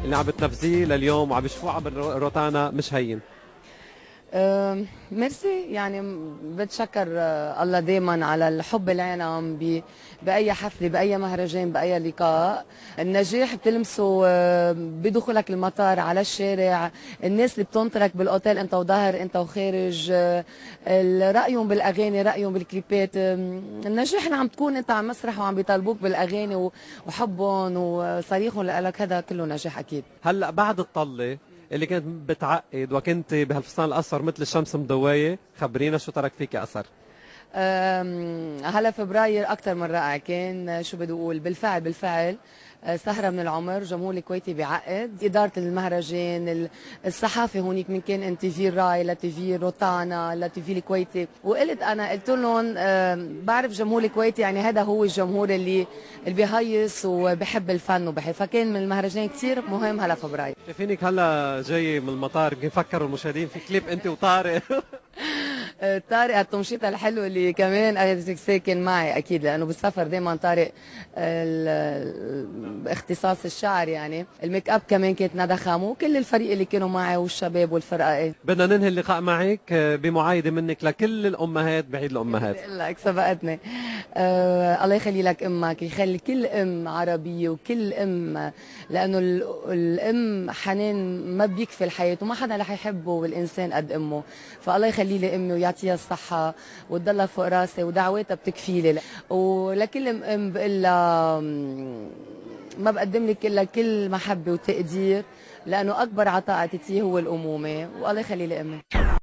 اللي عم بتنفذيه لليوم وعم بيشوفوه عبر روتانا مش هين. ميرسي، يعني بتشكر الله دايما على الحب العام بأي حفلة، بأي مهرجان، بأي لقاء. النجاح بتلمسه بدخولك المطار، على الشارع، الناس اللي بتنطرك بالاوتيل انت وظهر انت وخارج، رأيهم بالاغاني، رأيهم بالكليبات. النجاح اللي عم تكون انت على المسرح وعم بيطالبوك بالاغاني وحبهم وصريخهم لك، هذا كله نجاح اكيد. هلا بعد الطلة اللي كانت بتعقد وكنت بهالفستان الاصفر مثل الشمس مضويه، خبرينا شو ترك فيك اثر؟ هلا فبراير اكثر من رائع كان، شو بدي اقول، بالفعل بالفعل سهرة من العمر، جمهور الكويتي بيعقد، إدارة المهرجان، الصحافة هونيك من كان NTV راي ل TV روتانا ل TV الكويتي. وقلت أنا، قلت لهم بعرف جمهور الكويتي، يعني هذا هو الجمهور اللي بيهيص وبحب الفن وبحب، فكان من المهرجان كثير مهم هلا فبراير. شايفينك هلا جاي من المطار، يمكن فكروا المشاهدين في كليب أنت وطارق. طارق التمشيطة الحلو اللي كمان ساكن معي اكيد، لانه بالسفر دائما طارق باختصاص الشعر، يعني الميك اب كمان كانت ندى خامو، وكل الفريق اللي كانوا معي والشباب والفرقة. ايه بدنا ننهي اللقاء معك بمعايده منك لكل الامهات بعيد الامهات. لك سبقتني. الله يخلي لك امك، يخلي كل ام عربية وكل ام، لانه الام حنان ما بيكفي الحياة وما حدا رح يحبه بالانسان قد امه، فالله يخلي لي امي ويعطيها الصحة وتضلها فوق راسي ودعواتها بتكفي لي. ولكل ام بقول لها ما بقدم لك الا كل محبة وتقدير، لانه اكبر عطاء اعطيتيه هو الامومة، والله يخلي لي امي.